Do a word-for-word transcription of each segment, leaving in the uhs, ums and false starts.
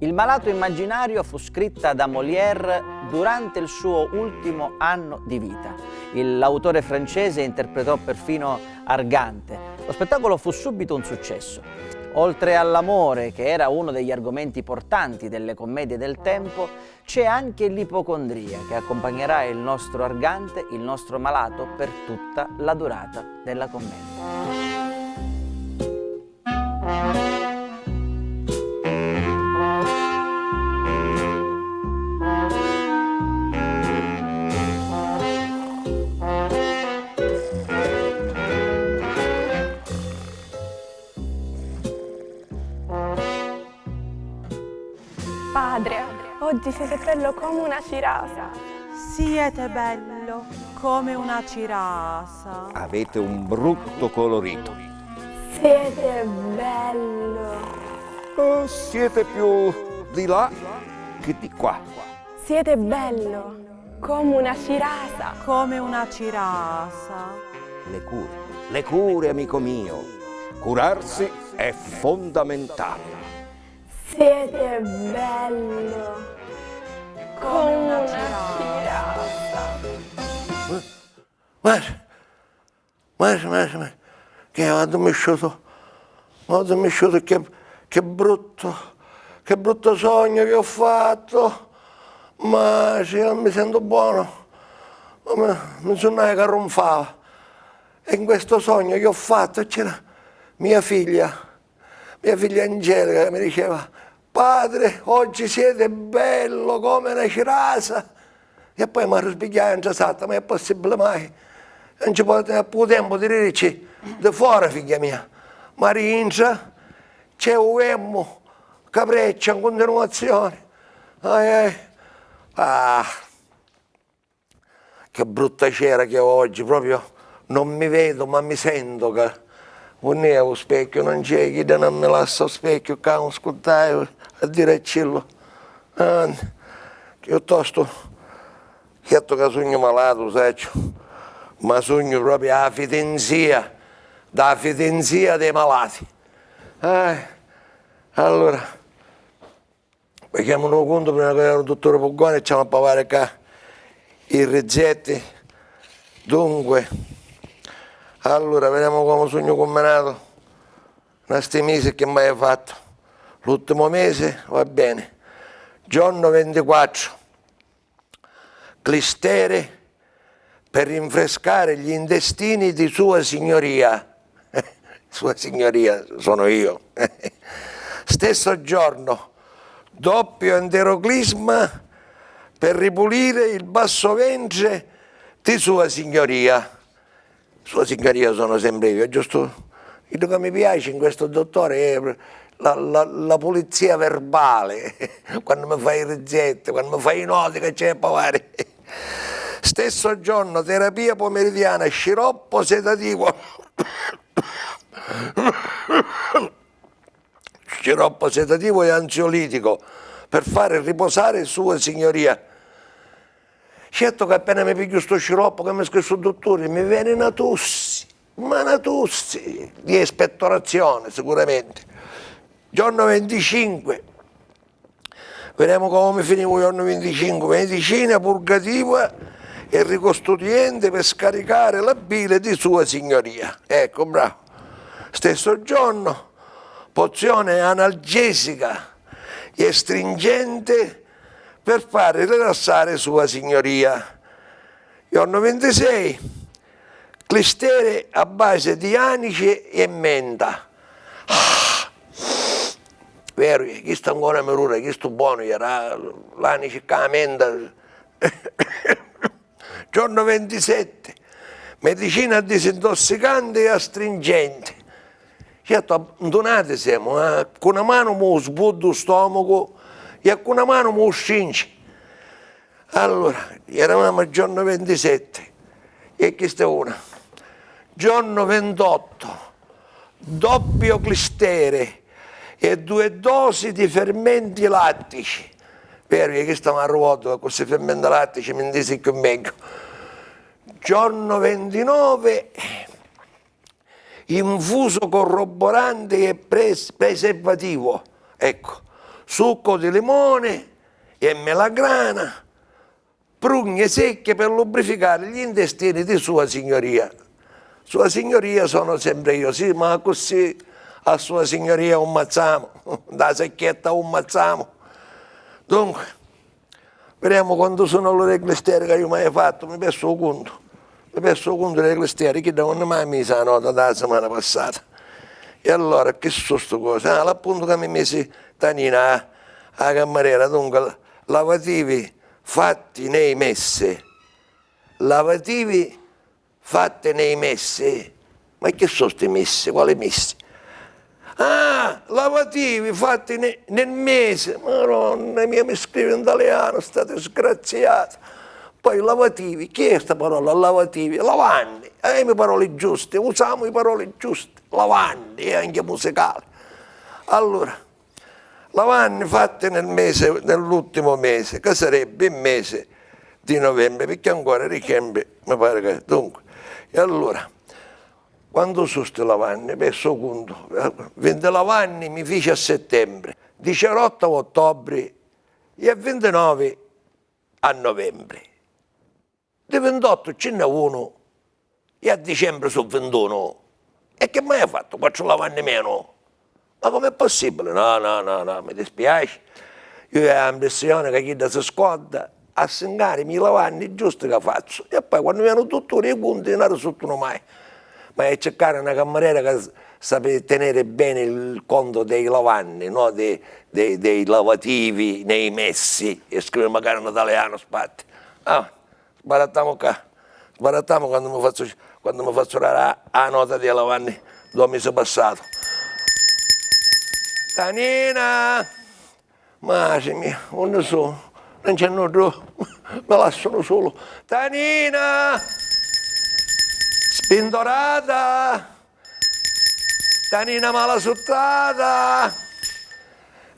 Il malato immaginario fu scritta da Molière durante il suo ultimo anno di vita. Il- l'autore francese interpretò perfino Argante. Lo spettacolo fu subito un successo. Oltre all'amore, che era uno degli argomenti portanti delle commedie del tempo, c'è anche l'ipocondria che accompagnerà il nostro Argante, il nostro malato, per tutta la durata della commedia. Padre, oggi siete bello come una cirasa. Siete bello come una cirasa. Avete un brutto colorito. Siete bello. Eh, siete più di là che di qua. Siete bello come una cirasa. Come una cirasa. Le cure, le cure, amico mio. Curarsi è fondamentale. Siete bello come una cirasa. Guarda, guarda, guarda, guarda, che ho addormisciuto, ho addormisciuto, che, che brutto, che brutto sogno che ho fatto, ma se io non mi sento buono, ma mi, mi sunnava che arrunfava, e in questo sogno che ho fatto c'era mia figlia, mia figlia Angelica che mi diceva: "Padre, oggi siete bello come una cirasa." E poi mi arrisbigghiai intra satta, ma è possibile mai? Non ci poi, non ho più tempo di dirci di fora, figlia mia. Ma dintra c'è un uemmu capreccia in continuazione. Ai, ai. Ah. Che brutta cera che ho oggi, proprio non mi vedo, ma mi sento che vunnì a u specchiu, non c'è, chidda non mi lassa u specchiu, ccà un scurdaiu a diri a cillu. Ah, piuttostu, certu ca sugnu malatu, u sacciu, ma sugnu proprio a fitinzia, da fitinzia dei malati. Ah, allora, Facemu nu cuntu, prima ca era u dutturi Puggoni, e ci amu a pavari ca i rizetti. Dunque, allura, videmu comu sugnu cumminatu na sti misi e chi m'haiu fattu. L'ultimu misi, va beni. Giorno ventiquattru. Clistere per rinfrescare gli intestini di sua signoria. Sua signoria sono io. Stesso giorno, doppio enteroclisma per ripulire il basso ventre di sua signoria. Sua signoria sono sempre io, è giusto? Chiddu ca mi piaci in questo dottore è la, la, la pulizia verbale, quannu mi fa i rizetti, quannu mi fa i noti ca c'è a pavari. Stesso giorno, terapia pomeridiana, sciroppo sedativo. Sciroppo sedativo e ansiolitico per fare riposare sua signoria. Certu ca appena mi pigghiu stu sciroppu ca mi scrissi u dutturi, mi veni na tussi, ma na tussi di espettorazione sicuramenti. Giorno venticinque, videmu comu mi finivu u giornu vinticincu, medicina purgativa e ricostituente per scaricare la bile di sua signoria. Ecco, bravo. Stesso giorno, pozione analgesica e astringente per fare rilassare sua signoria. Giorno vintisei, clistere a base di anice e menta. Ah! Veru, chistu ancora mi dura, chistu bonu era l'anice ca menta. Giorno vintisette, medicina disintossicante e astringente. Certu, ab-, 'ndunati semu, eh? Cu na manu mu sbuddu u stomacu e cu na manu mu stringi. Allura, eravamu a giorno vintisette e chista è una. Giorno vintotto, doppio clistere e due dosi di fermenti lattici. Veru, io chista m'arrucordu, cu sti fermenti lattici mi ntisi cchiù megghiu. Giorno vintinove, infuso corroborante e pres-, preservativo. Ecco, succo di limone e melagrana, prugne secche per lubrificare gli intestini di sua signoria. Sua signoria sono sempre io, sì, ma accussì a sua signoria un mazzamu, da secchietta un mazzamu. Dunque, videmu quantu sunnu lu reglistieri ca iu m'haiu fattu, mi persu u cuntu. Mi persu u cuntu dei reglistieri, chidda unni m'ha misi a nota da simana passata. E allora, chi su stu cosi? Ah, l'appuntu ca mi misi Tanina, a, a cammarera, dunque, lavativi fatti nei messi. Lavativi fatte nei messi? Ma chi so sti messi? Quali messi? Ah, lavativi fatti ne, nel mese. Maronna mia, mi scrivi in talianu sta disgraziata. Poi lavativi, chi è sta parola lavativi? Lavanni, avemu i paroli giusti, usamu i paroli giusti, lavanni è anche musicali. Allora, lavanni fatti nel mese, nell'ultimo mese, che sarebbe il mese di novembre, perché ancora dicembre mi pare che, dunque, e allora, quantu su sti lavanni? Beh, so cuntu, vinti lavanni mi fici a settembre, diciotto a ottobre e a vintinovi a novembre. Di vintottu ci nn'è unu e a dicembri su vintunu. E chi m'haiu fattu? Quattru lavanni menu? Ma com'è possibili? No, no, no, no, mi dispiaci. Iu haiu a mprissioni ca chidda si scorda a sincarimi i lavanni giusti ca fazzu. E poi quannu veni u dutturi i cunti non risultunu mai. Ma è cercare una cammarera che s-, sape tenere bene il conto dei lavanni, no? Dei, dei, dei lavativi nei messi, e scrive magari in italiano, spatti. Ah, sbarattamu ccà, sbarattamu quandu mi fazzu, quandu mi fazzu dare a, a nota dei lavanni dô misi passatu. Tanina! Matri mia, unni su? Non c'è nuddu? Mi lassanu sulu. Tanina! Spintorata! Tanina malasuttata!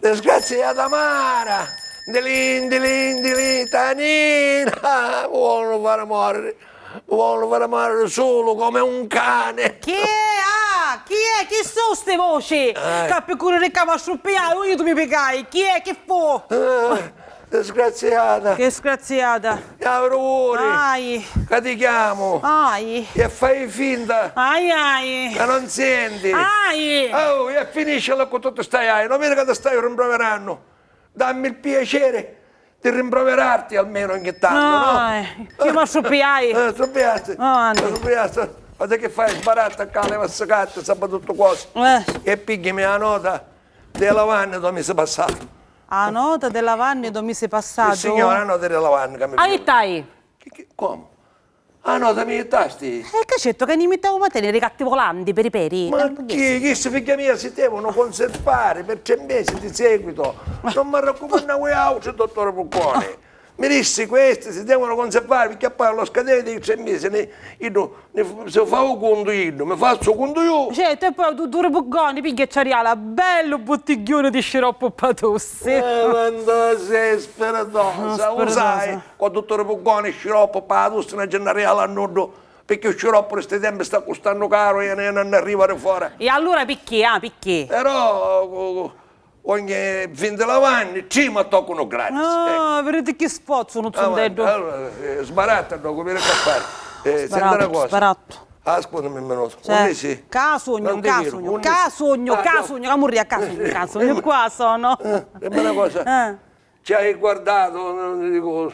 Disgraziata amara! Ndilì, ndilì, ndilì, Tanina! Mi volunu fari moriri! Mi volunu fari moriri sulu come un cane! Chi è? Ah, chi è? Chi su sti voci? Eh. Ca pi curiri ccà m'astruppiai, uitu mi pigai. Chi è? Chi fu? Eh, disgraziata. Chi disgraziata. Chiavi lu vuri. Ai. Ca ti chiamu. Ai. E fai finta. Ai, ai. Ca non senti. Ai. Oh, e finiscila cu tutti sta ai. Non vidi ca ti staiu rimproverannu. Dammi il piacere di rimproverarti almeno ogni tanto, no? Ah, chi m'astruppiai? Eh, struppiasti. Ah, struppiasti. Guarda che fai, sbaratta ccà, leva sti carti, sape tuttu cosa. Eh. E pigghiami la nota dei lavanni dô misi passatu. A nota dei lavanni dô misi passatu? Sì, signora, a nota dei lavanni ca mi... Aitai! Chi, chi, comu? Ah, no, ti mi jittasti? E ca certu ca ni mittavumu a teniri i carti volanti, peri peri. Ma chi? Chisti, figghia mia, si devunu conservare per tre mesi di seguito. Non m'arraccumannavu autru, dottore Pucconi. Mi dissi, questi si devono conservare perché poi allo scadere dei tre mesi ne, iddu, ne, si fa u cuntu iddu, mi fazzu u cuntu iu. Certu, e poi u dutturi Pucconi pigghia e ci arriala bellu buttigghiuni di sciroppu pa tussi. Eh, quantu sei spiritosa, u sai? Cu dutturi Pucconi sciroppu pa la tusti non ci nni arriala a nuddu, picchì u sciroppu di sti tempi sta custannu caru e, e non arriva di fora. E allura picchì, ah, picchì? Però cu, cu, ogni vinti lavanni, tri mi toccunu gratis. Ah, ecco. Viditi chi sforzu, nu zundeddu. Allora, eh, sbaratta, docu, vidi ca fari. Eh, senti una cosa. Sbarattu. Ascutami un minutu. Unni si? Ca sugnu, ca sugnu, ca sugnu, ca sugnu, ca murria, ca sugnu, ca sugnu, qua sono. Eh, dimmi una cosa. Eh. Ci hai guardato, non dico,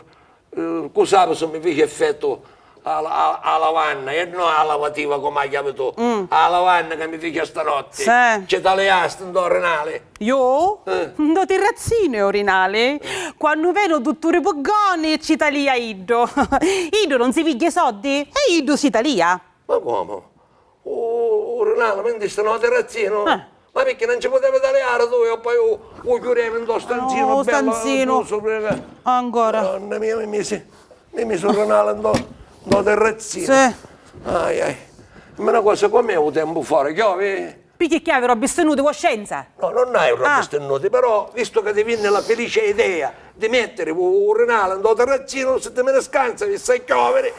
eh, cu sapi si mi fici effettu a, a, a lavanna, e no a lavativa comu a chiami tu, a lavanna ca mi fici a stanotti. Sì. Ci taliasti ntô rinali? Iu? Eh. Ntô tirrazzinu è u rinali. Quannu veni u dutturi Puggoni ci talia iddu. Iddu non si pigghia i soddi e iddu si talia. Ma comu? U, u rinali mi ntisti ntô tirrazzinu? Eh. Ma picchì non ci putevi taliari tu e poi u, u chiudevi ntô stanzinu bellu chiusu, puru ca... Ancora. Madonna mia, mi misi, mi misi u rinali ntô, ntô tirrazzinu. Sì. Ai, ai. Ma una cosa, com'è u tempu fora? Chiovi? Picchì chiavi robbi stinnuti, voscenza? No, non hai robbi stinnuti, però, visto ca ti vinni la felice idea di mettiri u, u rinali ntô tirrazzinu, si ti mi ni scanza, vi sta a chioviri,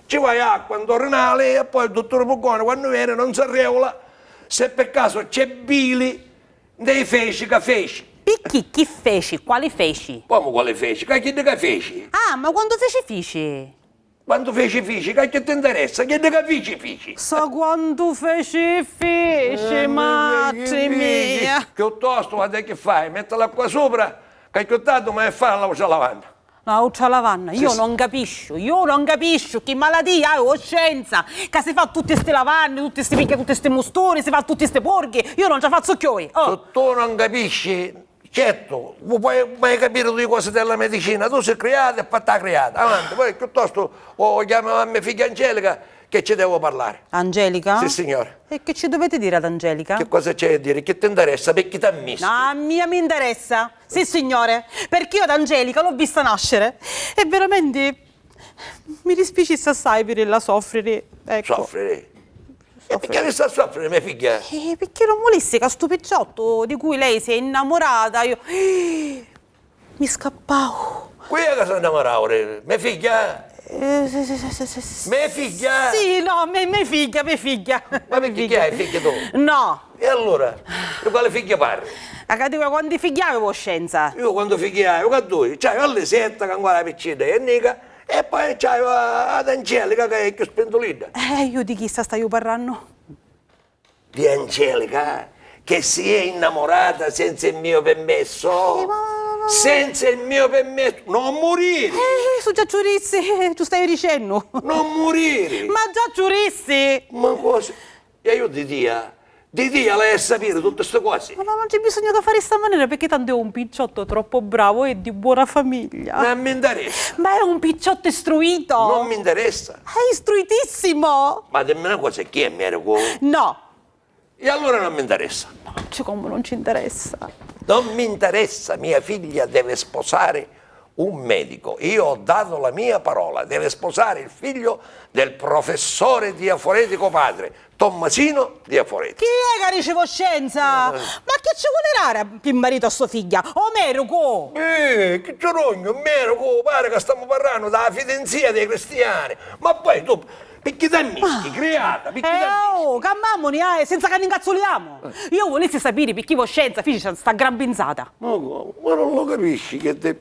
ci vai acqua ntô rinali e poi il dutturi Puggoni, quannu veni, non s'arregula se per caso c'è bili ntê feci ca feci. Picchì, chi feci? Quali feci? Comu quali feci? Ca chiddu ca feci! Ah, ma quantu feci fici? Quantu feci fici? Ca chi ti ntaressa? Chiddu ca fici fici! Sa quantu feci fici, matri mia! Chiuttostu, vadi chi fai, mettila qua supra, ca chiù tardi m'hai a fari l'autra lavanna. L'autra lavanna? Io non capisciu, io non capisciu chi malatia hai, voscenza, ca si fa tutti sti lavanni, tutti sti picchia, tutti sti musturi, si fa tutti sti purghi, io non ci la fazzu chioi. Oh. Se tu non capisci, certo, vu poi mai capire dui cosi della medicina, tu si criata e fatta criata, avanti, poi piuttostu o chiami a me figlia Angelica che ci devo parlare. Angelica? Sì, signore. E che ci dovete dire ad Angelica? Che cosa c'è da dire? Che ti interessa? Perché ti ammisti? A mia mi interessa. Sissignore, perché io ad Angelica l'ho vista nascere e veramente mi dispiacisse assai virirla soffriri, ecco. Soffriri? E perché mi sta a soffriri me figghia? Eh, perché non vulissi ca stu picciottu di cui lei si è innamorata, io, mi scappau. Cu è ca si nnamorau? Me figghia? Eh, sì, sì, sì, sì, sì, sì. Me figghia? Sì, no, me, me figghia, me figghia. Ma perché chi hai figghia tu? No. E allura? Di quali figghia parri? A ca dicu, quanti figghi havi, voscenza? Io quantu figghi haiu? Ca dui. C'haiu a Lisetta, ca ancora è piccedda, e nica, e poi c'haiu a, ad Angelica, ca è chiù spintulidda. Eh, io di chissa staiu parrannu. Di Angelica, che si è innamorata senza il mio permesso? Eh, ma, ma, ma, ma. Senza il mio permesso? Non muriri! Eh, su già ci u dissi, ci u staiu dicennu. Non muriri! Ma già ci u dissi! Ma cosa? E io di tia, di tia l'hai a sapere tutte ste cose. Ma no, non c'è bisogno di fare sta maniera, perché tanto è un picciotto troppo bravo e di buona famiglia. Non mi interessa. Ma è un picciotto istruito. Non mi interessa. È istruitissimo. Ma dimmi una cosa, chi è medico? No. E allora non mi interessa. Siccome non ci interessa. Non mi interessa, mia figlia deve sposare un medico. Io ho dato la mia parola, deve sposare il figlio del professore diaforetico padre, Tommasino Diaforetico. Chi è ca dici voscenza? Eh. Ma chi ci vuliria pi maritu a so figghia? O medicu? Eh, chi ci rognu, medicu, pare ca stamu parrannu dâ fidenzia dei cristiani. Ma poi tu, picchì t'ammisti, criata, picchì t'ammisti? Eh, oh, calmamuni, ah, senza ca ni ncazzuliamu. Eh. Io vulissi sapiri picchì voscenza fici sta gran pinzata. Ma comu? Ma non lo capisci che te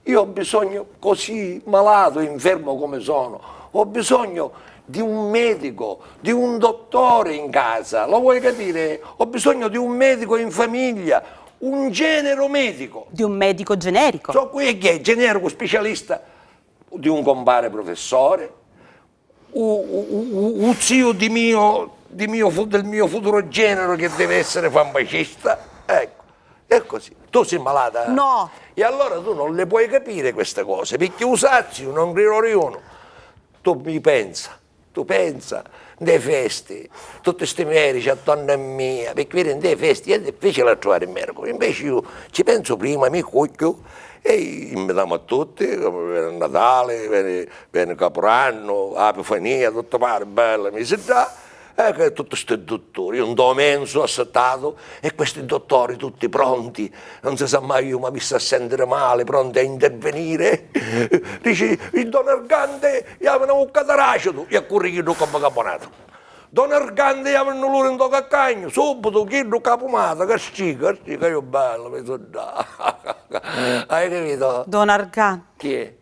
Io ho bisogno, così malato e infermo come sono, ho bisogno di un medico, di un dottore in casa, lo vuoi capire? Ho bisogno di un medico in famiglia, un genero medico. Di un medico generico? So chi è, generico, specialista, di un compare professore, u, u, u, u, u ziu di mio, di mio fu-, del mio futuro genero che deve essere farmacista. Ecco, è così. Tu sei malata? No. E allora tu non le puoi capire queste cose, perché u saziu non cri rori unu. Tu mi pensa, tu pensa, nde festi, tutti sti medici attorno a mia, perché vedi, nde festi è difficile a trovare il medico, invece io ci penso prima, mi cucchiu e invitiamo a tutti, veni Natale, veni Veni Capurannu, a Pifania, tuttu pari, bella, mi si dda, e che tutti sti duttori, io ntô menzu assittatu, e questi dottori tutti pronti, non si sa mai, io m'avissi a sentiri mali, pronti a intervenire. Dici, il don Argante, javanu a vuccata d'acidu, e a curri chiddu comu caponatu. Don Argante, javanu luru ntô caccagnu, subitu chiddu capumatu, castrica, castrica, io bellu, mi si dda. Hai capito? Don Argante. Chi è?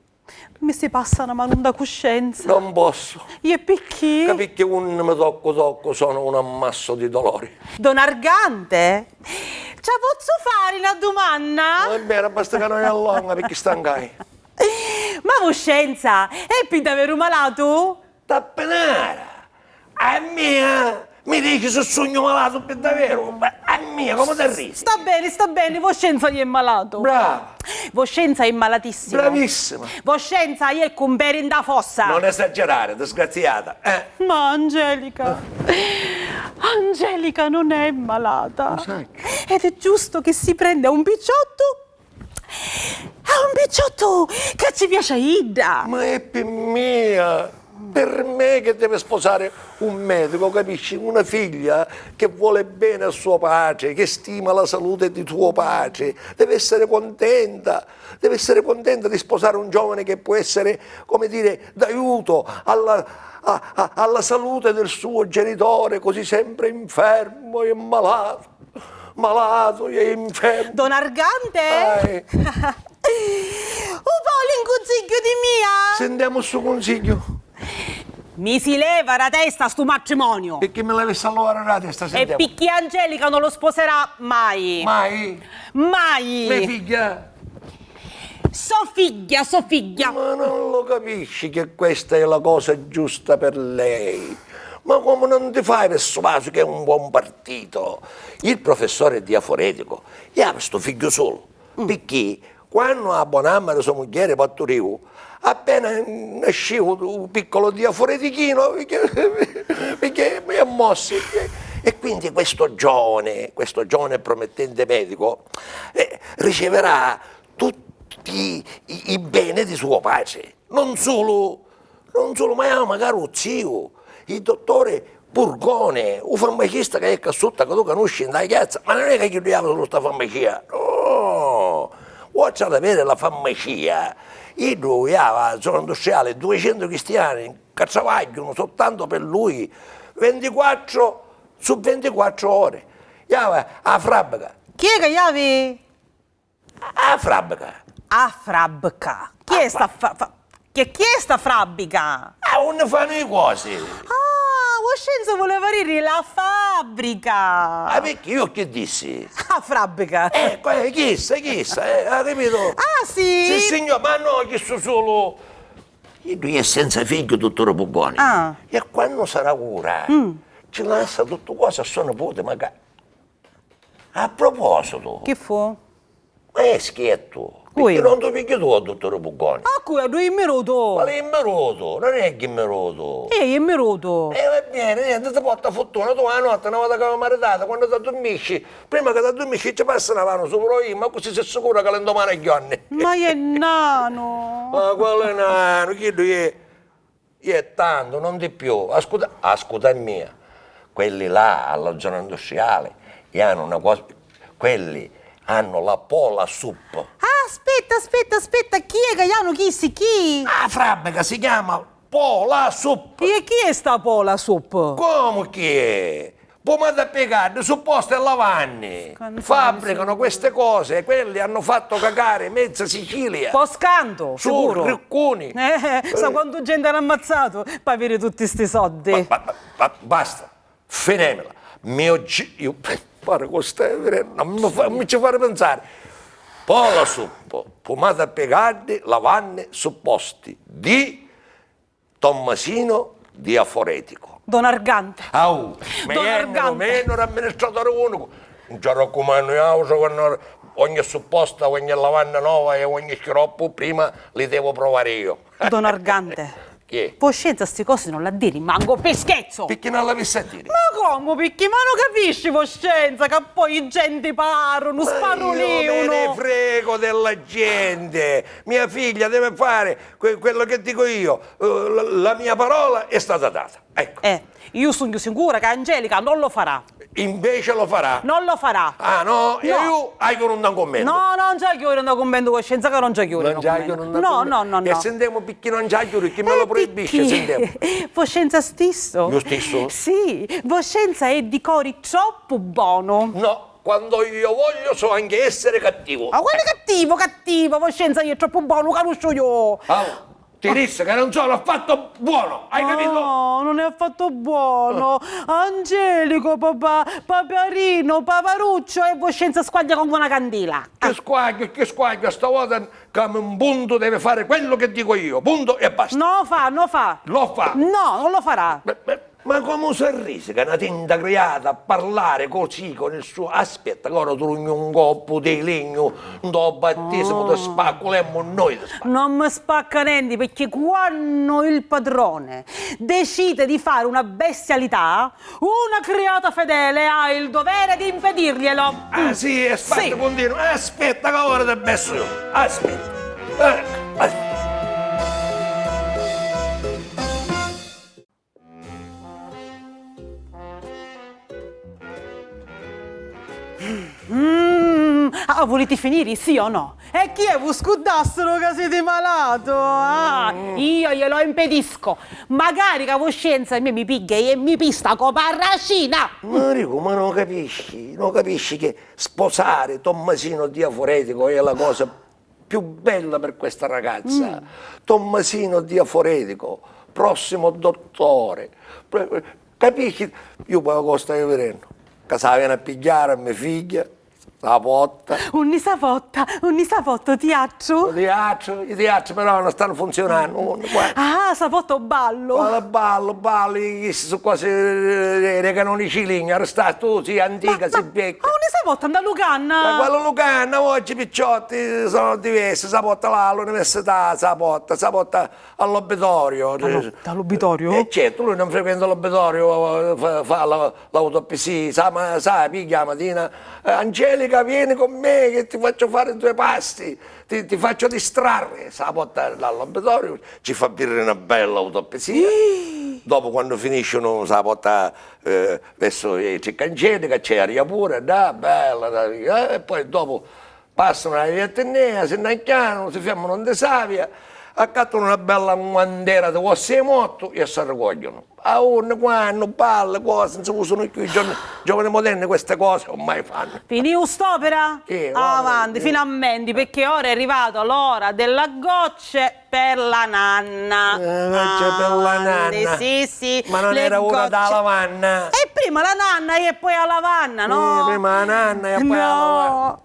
Mi si passa na manu nta cuscenza. Non posso. E picchì? Ca picchì unni mi toccu toccu sono un ammasso di dolori. Don Argante? Ci pozzu fari na dumanna? Non è vera, basta ca non è longa, picchì stancai. Ma voscenza, è pi daveru malatu? Tappinara! A mia mi dici si sugnu malatu pi daveru? Ma a mia comu t'arrivi? Sta beni, sta beni, voscenza è malatu. Brava! Voscenza è malatissimo. Bravissima! Voscenza è cu un peri nta fossa. Non esagerare, disgraziata, eh! Ma Angelica, Angelica non è malata. Lo sai. Ed è giusto che si prenda un picciotto. È un picciottu ca ci piaci a idda! Ma è pi mia! Per me che deve sposare un medico, capisci? Una figlia che vuole bene a suo padre, che stima la salute di tuo padre, deve essere contenta, deve essere contenta di sposare un giovane che può essere, come dire, d'aiuto alla, a, a, alla salute del suo genitore, così sempre infermo e malato. Malatu, è infermu. Don Argante? Ai. U voli un cunsigghiu di mia? Sintemu stu cunsigghiu. Mi si leva ra testa stu matrimoniu. Picchì mi l'avissi a luvari ra testa, sintemu. E picchì Angelica non lo sposerà mai. Mai? Mai. Me figghia? So figghia, so figghia. Ma non lo capisci che questa è la cosa giusta per lei? Ma come non ti fai persuaso che è un buon partito? Il professore è diaforetico, gli ha sto figlio solo, perché quando a bonamma di sua mugliera parturìu, appena nascìu un piccolo diaforetichino, perché, perché mi ha mossi. E quindi questo giovane, questo giovane promettente medico, eh, riceverà tutti i, i beni di suo padre. Non solo, non solo, ma è magari un zio, il dottore Burgone, un farmacista che è qua sotto, che tu conosci in piazza, ma non è che gli dava solo sta farmacia, no! Oltre ad avere la farmacia, iddu aveva zona industriale duecento cristiani che travagliano soltanto per lui ventiquattro su ventiquattro ore. Aveva a fabbrica. Chi è che havi? A frabbica. A frabbica? Chi è sta fa-, fa-, che, chi è sta frabbica? Ah, unni fannu i cosi. Ah, Voscenza vuleva diri la fabbrica. Ah, picchì io chi dissi? A frabbica. Ecco, eh, chissa, chissa, eh, ha capito? Ah, sì? Sì, signor, ma no, chistu sulu. Iddu è senza figghiu, duttore Buggoni. Ah. E quannu sarà ora, ci lassa tuttu cosi a so niputi, magari. A propositu. Chi fu? Ma è schiettu. Cui? Picchì non tu pigghia tu a duttore Buggoni? A cui? A dui immirutu? Quali immirutu? Non è chi immirutu. Chi è immirutu? E va bene, niente, ti porta fortuna. Tu a notte, una volta che vi maritati, quando ti addurmisci, prima che ti addurmisci, ci passa una mano supra io, ma così sei sicuro che l'indomani è giorni. Ma è nanu. Ma quale nanu? Chiddu è Iè, tantu, non di più. Ascuta, ascuta a mia. Quelli là, alla zona industriale, hanno una cosa, quelli hanno la Pola Sup. Ah, aspetta, aspetta, aspetta, chi è che hanno chissi, chi? La fabbrica si chiama Pola Sup. E chi è sta Pola Sup? Come chi è? Pumata pi caddi, supposti e lavanni. Fabbricano queste cose e quelli hanno fatto cacare mezza Sicilia. Po scantu, sicuru. Su riccuni. Eh, sa quantu gente hanno ammazzato per avere tutti sti soldi. Ma, ma, ma, ma basta, finemila. Mio zio, pare che stai vedendo, non mi fa, non mi ci fare pensare. Pola Sup, pumata pi caddi, lavanni, supposti di Tommasino Diaforetico. Don Argante. Au, Don Argante. Menu, menu, amministratore unico. Non ci raccumannu io, quando ogni supposta, ogni lavanna nova e ogni sciroppu, prima li devo provare io. Don Argante. Chi è? Voscenza sti cosi non l'ha diri manco pi scherzo! Picchì non l'avissi a diri? Ma comu picchì? Ma non capisci, Voscenza, che poi i genti parrunu, sparruliunu? Ma io me ne frego della gente! Mia figlia deve fare Que-, quello che dico io, eh, la, la mia parola è stata data. Ecco. Eh, io sugnu sicura ca Angelica non lo farà. Invece lo farà. Non lo farà. Ah, no? E io haiu un cummentu. No, no, non c'è chiuri un cummentu, Voscenza, ca non c'è chiuri. Non c'è chiuri un cummentu. No, no, no. E sentemu picchì non c'è chiuri, chi me lo proibisce, sentemu. Voscenza stissu? Io stissu? Sì, Voscenza è di cori troppu bonu. No. Quando io voglio so anche essere cattivo. Ma quale cattivo, cattivo? Voscenza, io è troppo buono, canusciu io. Ah, ti disse che non sono affatto buono, hai capito? No, non è affatto buono. Angelico, papà, paparino, paparuccio e Voscenza squaglia come una candela. Che squaglio, che squaglio, stavolta come un punto deve fare quello che dico io, punto e basta. No fa, no fa. Lo fa. No, non lo farà. Beh, beh. Ma comu s'arrisica na tinta criata a parlare così con il suo... Aspetta, ca ora trugnu un coppu di lignu ntô battisimu, ti spaccu l'emmu noi, ti spaccu. Non mi spacca nenti, perché quando il padrone decide di fare una bestialità, una criata fedele ha il dovere di impedirglielo. Ah, sì, e spacca, continua. Aspetta, ca ora ti bessu io. Aspetta. Eh, aspetta. Mm, ah, Vuliti finiri, sì o no? E chi è, vu scuddastiru ca siti malatu? Ah, io glielo impedisco. Magari ca voscenza mia mi pigghia e mi pista comu a racina! Maricu, ma non capisci, non capisci che sposare Tommasino Diaforetico è la cosa più bella per questa ragazza? Tommasino Diaforetico, prossimo dottore. Capisci? Io poi cosa staiu vidennu? Ca sa veni a pigghiari a me figghia, sa potta. Unni sa potta? Unni sa potta? O tiatru? O tiatru, i tiatri però non stanno funzionando. Ah, sa potta o ballu? Quale ballu, ballu? Chisti su cose eh, dei canonici di legna, resta tu, sì antica, sì vecchia. Ma unni sa potta? Nda lucanna? Ma quale lucanna? Oggi i picciotti sono diversi, sa potta là all'università, sa potta, sa potta all'obitorio. All'obitorio? Eh certo, lui non frequenta l'obitorio, fa, fa la, l'autopisì, sa, ma sa, piglia la mattina, eh, Angelica, vieni con me che ti faccio fare due passi, ti, ti faccio distrarre. Sa porta all'obitorio, ci fa bere una bella autopisì. Dopo quando finisce uno sa porta eh, verso i Ciccancelli, che c'è aria pura, da, bella, da, eh, e poi dopo Passanu a via Atenea, si nn'acchiananu, si fermanu nde Savia, accattanu na bella nguandera di uossi di mortu e s'arricogghianu. Aunni, quannu, balli, cosi, nun si usanu cchiù, i giorni, giovani moderni queste cose ormai fannu. Finìu st'opera? Chi? Avanti, finalmenti, perché ora è arrivata l'ora della gocce per la nanna. Eh, gocce per la nanna. Sì, sì. Ma non era ora della lavanna? E prima la nanna e poi la lavanna, no? Eh, prima la nanna e poi la lavanna. No.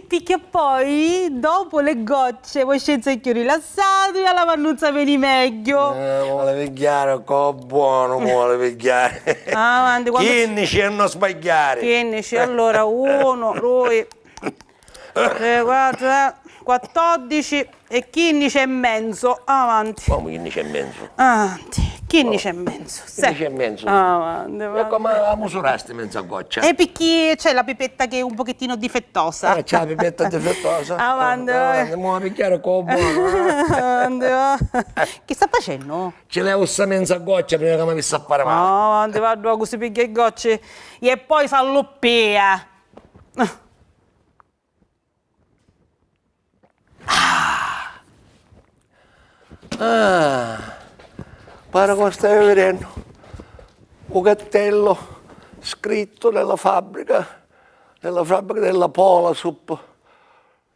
Picchì poi, dopo le gocce, voi scenza cchiù rilassatu e a lavannuzza veni megghiu. Eh, vuole pigghiare co buono, vuole pigghiare. Avanti, quantu... Quinnici e non sbagliare. Quinnici, allora, uno, dui, tre, quattro, eh, quattordici. E quinnici e menzu, avanti. Comu quinnici e menzu? Avanti, quinnici e menzu, sì. Quinnici e menzu. Avanti, avanti. E come la musurasti menza goccia? E picchì c'è la pipetta che è un pochettino difettosa. Ah, c'è la pipetta difettosa? Avanti, avanti, avanti. Mo la pigghiare co buono, eh. Avanti, va. Chi sta facennu? Ci levu sta menza goccia prima che mi avissi a fare male. Avanti, va, ddocu si pigghia i gocci e poi s'alluppia. Ah! Ah! Pare ca staiu vidennu u cartellu scrittu nella fabbrica, nella fabbrica della Polasup,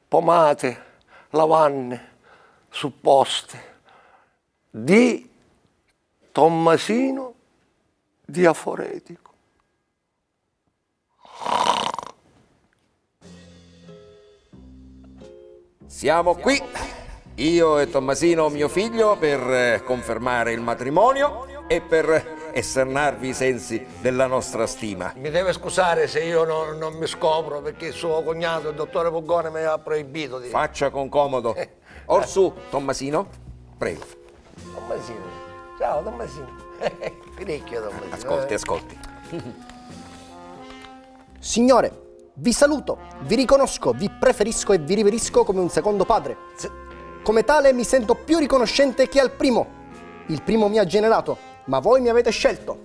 pomate, lavanne, supposte, di Tommasino Diaforetico. Siamo qui, io e Tommasino, mio figlio, per eh, confermare il matrimonio e per esternarvi i sensi della nostra stima. Mi deve scusare se io non, non mi scopro, perché suo cognato, il dottore Pugone, mi ha proibito di... Faccia con comodo. Orsù, Tommasino, prego. Tommasino. Ciao, Tommasino. Finicchio, Tommasino. Ascolti, eh. Ascolti. Signore, vi saluto, vi riconosco, vi preferisco e vi riverisco come un secondo padre. Sì. Come tale mi sento più riconoscente che al primo. Il primo mi ha generato, ma voi mi avete scelto.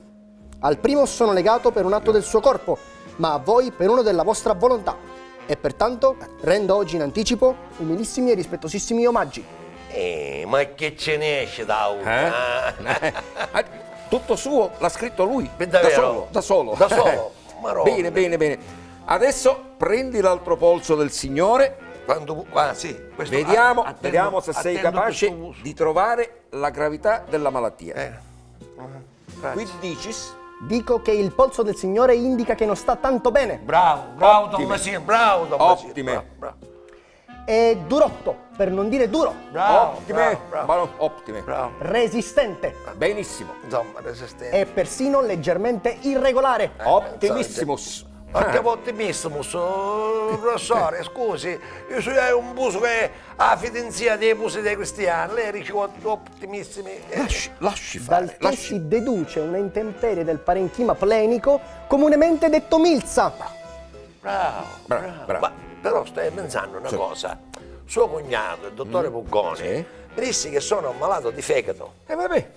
Al primo sono legato per un atto del suo corpo, ma a voi per uno della vostra volontà. E pertanto rendo oggi in anticipo umilissimi e rispettosissimi omaggi. Eh, ma che ce ne esce da uno, eh? Eh? Ah, tutto suo, l'ha scritto lui. Per davvero? Da solo, da solo. Da solo? Maronna. Bene, bene, bene. Adesso prendi l'altro polso del Signore. Quando, ah, sì, questo, vediamo, ah, attendo, vediamo se sei capace di trovare la gravità della malattia. Eh. Grazie. Quid dicis? Dico che il polso del Signore indica che non sta tanto bene. Bravo, bravo Tommasino, bravo Tommasino. Ottime. Bravo, bravo. È durotto, per non dire duro. Bravo, ottime, bravo, bravo. Ottime. Bravo. Resistente. Benissimo. Insomma, resistente. E persino leggermente irregolare. Eh, ottimissimus. Perché ottimissimus, professore, scusi, io sono un buso che ha la fidenzia dei busi dei cristiani, lei dice ottimissimi. Eh. Lasci, lasci fare. Dal che si deduce una intemperie del parenchima plenico, comunemente detto milza. Bravo, bravo, bravo. Ma però stai pensando una cosa. Suo cognato, il dottore Pucconi, mi disse che sono malato di fegato. E vabbè,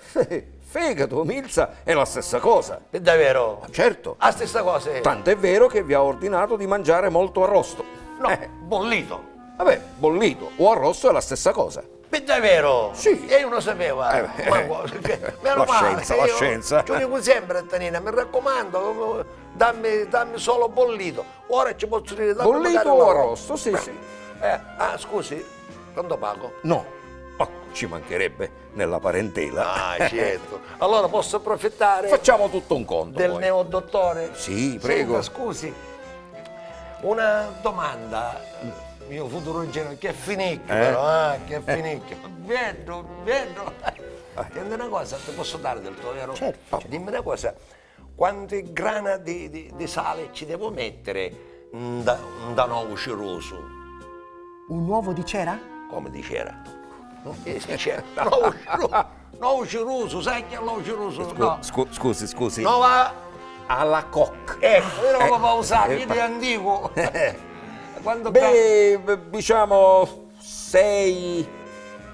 fegato, milza è la stessa cosa. È davvero? Ma certo. La stessa cosa è. Tant'è vero che vi ha ordinato di mangiare molto arrosto. No, eh, bollito. Vabbè, bollito o arrosto è la stessa cosa. Pi davveru? Sì. E io non sapevo. Eh, manco, eh, meno la male, scienza, la scienza. Ci dico sempre a Tanina, mi raccomando, dammi, dammi solo bollito. Ora ci posso dire, dammi bollito o arrosto, sì, sì. Eh, ah, scusi, quanto pago? No, ma ci mancherebbe, nella parentela. Ah, certo. Allora posso approfittare? Facciamo tutto un conto, del poi. Neo dottore? Sì, prego. Senta, scusi, una domanda, mio futuro genero, che finicchio, eh, però, eh, che finicchio. Vedo, vedo. Senti una cosa, ti posso dare del tuo, vero? Certo. Dimmi una cosa, quanti grana di, di, di sale ci devo mettere nda, nda n'ovu cirusu? Un uovo di cera? Come di cera? No? Eh, sì, cera. N'ovu cirusu, n'ovu cirusu, sai chi è l'ovu cirusu? Scu-, no. Scu-, scusi, scusi. No, va. Alla coque. Ecco, io non lo posso usare, io ti dico. Quando... Beh, diciamo sei,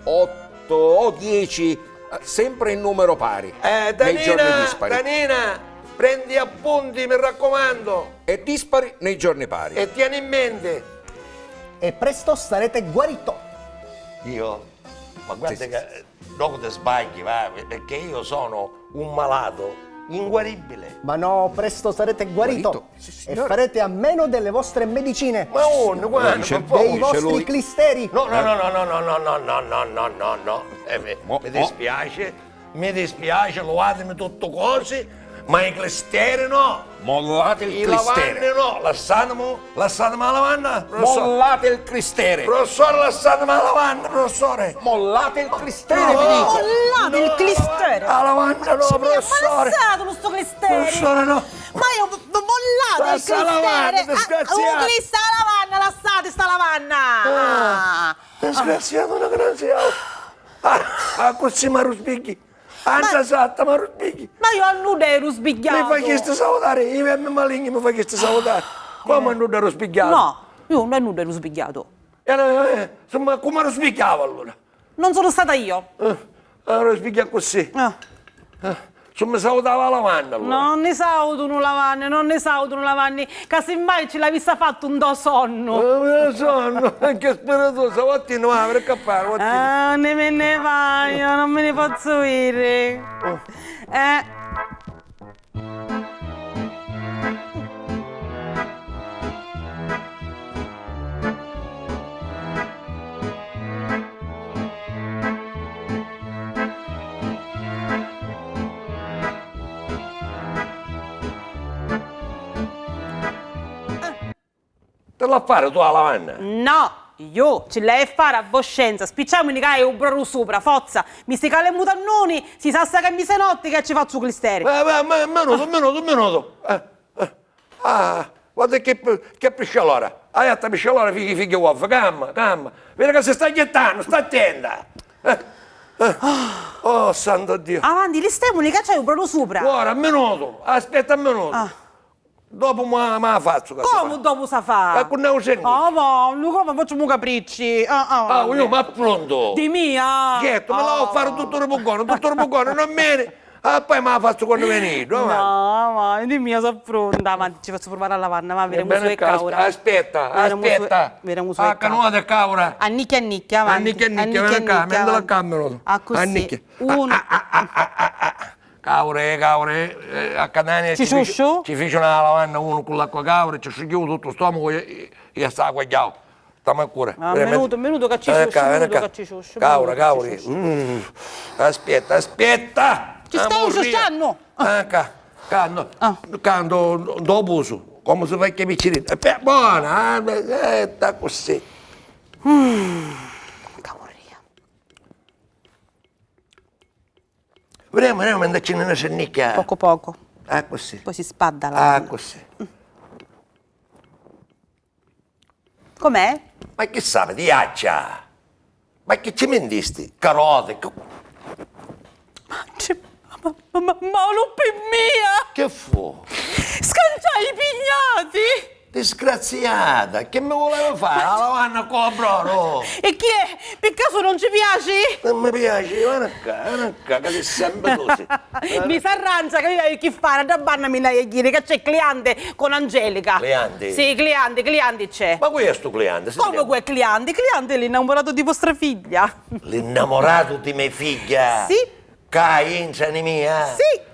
otto o dieci, eh, sempre in numero pari, eh, nei giorni dispari. Tanina, prendi appunti, mi raccomando. E dispari nei giorni pari. E tieni in mente. E presto sarete guarito. Io? Ma guarda che, eh, dopo ti sbagli, va, perché io sono un malato inguaribile. Ma no, presto sarete guarito. Guarito? Sì, signore. E farete a meno delle vostre medicine. Ma uno, guarda, dei vostri clisteri. No, no, no, no. Eh, mi, mi dispiace, mi dispiace, luvatemi tuttu cosi, ma i clisteri no. Mollate il clistere. I lavanni no, lassatemi, lassatemi la lavanna, professore. Mollate il clistere. Professore, lassatemi la lavanna, professore. Mollate il clistere, vi dico. Mollate il clistere. La lavanna no, professore. Ma lassatelo sto clistere. Professore, no. Ma io, mollate il clistere. Lassa la lavanna, disgraziato. Ah, un clis-, la lavanna, lassate sta lavanna. Ah, disgraziato, una grazia. Ah, ah, così mi arruspicchi. Anza satta, ma ruspighi. Ma io a nudda ero sbigghiato. Mi facisti salutari, i me maligni mi facisti salutari. Come a nudda ero sbigghiato? No, io a nudda ero sbigghiato. E allora, eh, insomma, come ero sbigghiato allora? Non sono stata io. Eh, allora sbigghiato così. Eh. Eh, insomma, salutava la lavanna allora. Non ni sautunu lavanni, non ni sautunu lavanni. Casemmai ci l'avissa fattu ntô sonnu. Eh, ntô sonnu, che spiritosa, vattini, va, per cappare, vattini. Ah, ne me ne vaiu, non mi ni pozzu iri. Oh. Eh. Ti l'ha fari tu a lavanna? No, iu ci l'haiu a fari a voscenza, spicciamuni ca haiu u broru supra, fozza, mi si cala i mutannuni, si sassa camisenotti ca ci fazzu u clisteri. Ma, ma, ma, minutu, minutu, minutu. Eh, eh. Ah, guarda che, che piscialora. A jatta piscialora figghi, figghi uova, calma, calma. Vedi ca si sta jittannu, sta attenta. Eh, eh. Oh, santo Dio. Avanti, listemuni ca c'haiu u broru supra. Ora, minutu, aspetta un minutu. Ah. Dopu ma, ma fazzu ca... Comu dopu sa fa? E cu neu senti? Ah, va, nu comu facciamu capricci. Ah, ah, ah, io m'approntu. Di mia? Certu, mi l'haiu a fari tuttu ri buggoni, tuttu ri buggoni, non meni. Ah, poi ma fazzu quannu veni iddu, avanti. No, avanti, di mia s'appronta, avanti, ci fazzu pruvari a lavanna, ma vedemu su è caura. Aspetta, aspetta. Vedemu su è caura. Ah, canuta è caura. Annicchia, annicchia, avanti. Annicchia, annicchia, veni ca, mi la cambiu. Ah, così. Annicchia. Unu. Ah, ah, ah. Cauri, cauri, eh, a Catania ci fici-, ci fici una lavanna unu cu l'acqua cauri, ci sciugghiu tuttu u stomacu e, e, e sta acqua chiau. Stamu a cura. Ah, minutu, minutu ca ci sciusciu, minutu ca ci sciusciu, caura, cauri. Mm. Aspetta, aspetta! Ci staiu sciusciannu! Ah, ca, ca, no, ca, ndo, ndo busu, comu si fa che piccirini. E pe-, bona, eh, eh, sta così. Mm, caurria. Videmu, videmu, mandaci na sannicchia. Pocu pocu. Accussì. Poi si spadda la... Accussì. Com'è? Ma chi sapi di accia? Ma chi ci mintisti? Caroti, chi... Ma, ma, ma, ma, ma lu pi mia! Chi fu? Scanciai i pignati! Disgraziata, chi mi vuleva fari? A lavanna cu a broru? E chi è? Pi casu non ci piaci? Non mi piaci, veni ccà, veni ccà, ca si sempri tu si. Mi s'arrancia ca io haiu chi fari, a dda banna mi n'haiu a jiri, ca c'è clianti con Angelica. Clianti? Sì, clianti, clianti c'è. Ma cu è stu clianti? Comu cu è clianti? Clianti è l'innamorato di vostra figlia. L'innamorato di me figlia? Sì. Ca intra ni mia? Sì.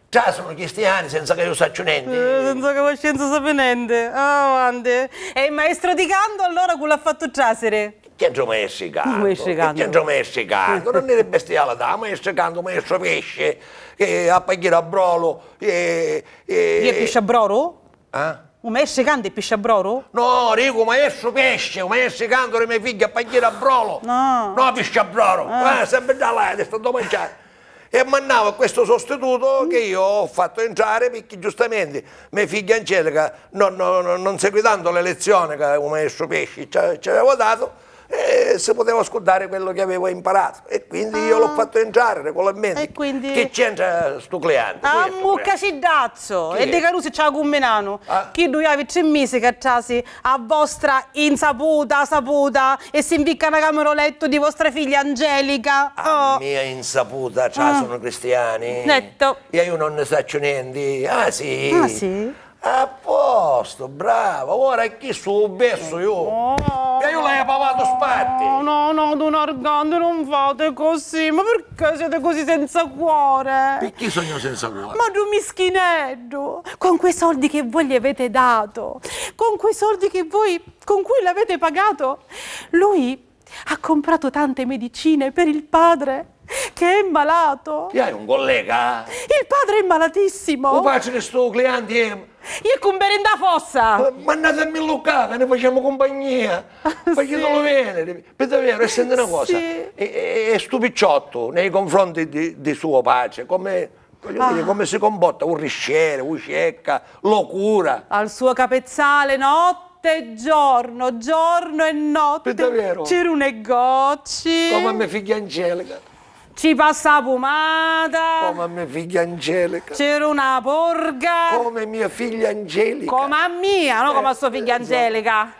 Trasunu chisti ani senza ca iu sacciu nenti. Eh, senza ca Vascenza sapi nenti. Ah, avanti. E il maestro di canto allora cu l'ha fattu trasiri? Chi c'entra u maestru di cantu? U maestru di cantu. Chi c'entra u maestru di cantu? Non eri bestiale da maestru di cantu, maestru pesci, che a paghiri a broru, e, e... Chi è pisciabroru? Eh? U maestru di cantu è pisciabroru? No, dicu maestru pesci, u maestru di cantu di me figghia a paghiri a broru. No. No, pisciabroru. Ah. Eh, sempre già là, ti sta mangiare. E mannava questo sostituto che io ho fatto entrare perché giustamente mia figlia Angelica non, non, non seguitando le lezioni che il maestro Pesci ci, ci aveva dato, eh, si poteva ascoltare quello che avevo imparato e quindi io l'ho fatto entrare regolarmente. E quindi... Che c'entra stu cliente? Ah, muccaciddazzo! E di Carusi ci ha cumminanu. Ah. Chiddu iavi tri misi che trasi a vostra insaputa, saputa, e si nficca na camera o lettu di vostra figlia Angelica. A mia insaputa trasunu cristiani? Netto. E io non ne saccio niente. Ah, sì? Ah, sì? A posto, brava. Ora chi su u bessu io? Oh. E io l'haiu pavatu spatti. No, no, don Arcante, non fate così. Ma perché siete così senza cuore? Perché sognu senza cuore? Ma du mischineddu, con quei soldi che voi gli avete dato, con quei soldi che voi, con cui l'avete pagato, lui ha comprato tante medicine per il padre che è malato. Chi hai, un collega? Il padre è malatissimo. U patri di stu clienti è... È cumperi nta fossa. Eh, mannatimillu ccà, ca ni facemu cumpagnia. Facitulu veniri. Pi daveru, e senti na cosa. Sì. E, e, e stu picciottu, nei confronti di, di suo patri, come... Voglio dire, come si comporta? U risceri, u cecca, lo cura. Al suo capezzale notte e giorno, giorno e notte. Pi daveru? C'era un negozio. Come a me figlia Angelica. Ci passa a pumata. Come a me figlia Angelica. C'era una porga. Come mia figlia Angelica. Come a mia, no come a sua figlia Angelica.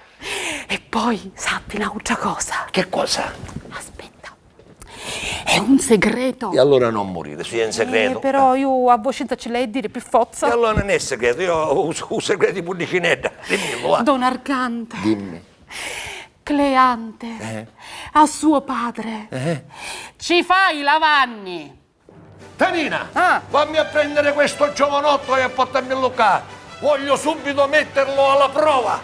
E poi sappi n'autra cosa. Che cosa? Aspetta. È un segreto. E allora non morire, sì, è un segreto. Eh, però io a voscenza ci l'hai a dire per forza. E allora non è segreto, io u, u segreto di puddicinedda. Dimmillu, va. Don Arcante. Dimmi. Cleante. Eh. A suo padre. Eh. Ci fa i lavanni. Tanina, ah, vammi a prendere questo giovanotto e portamillo qua. Voglio subito metterlo alla prova.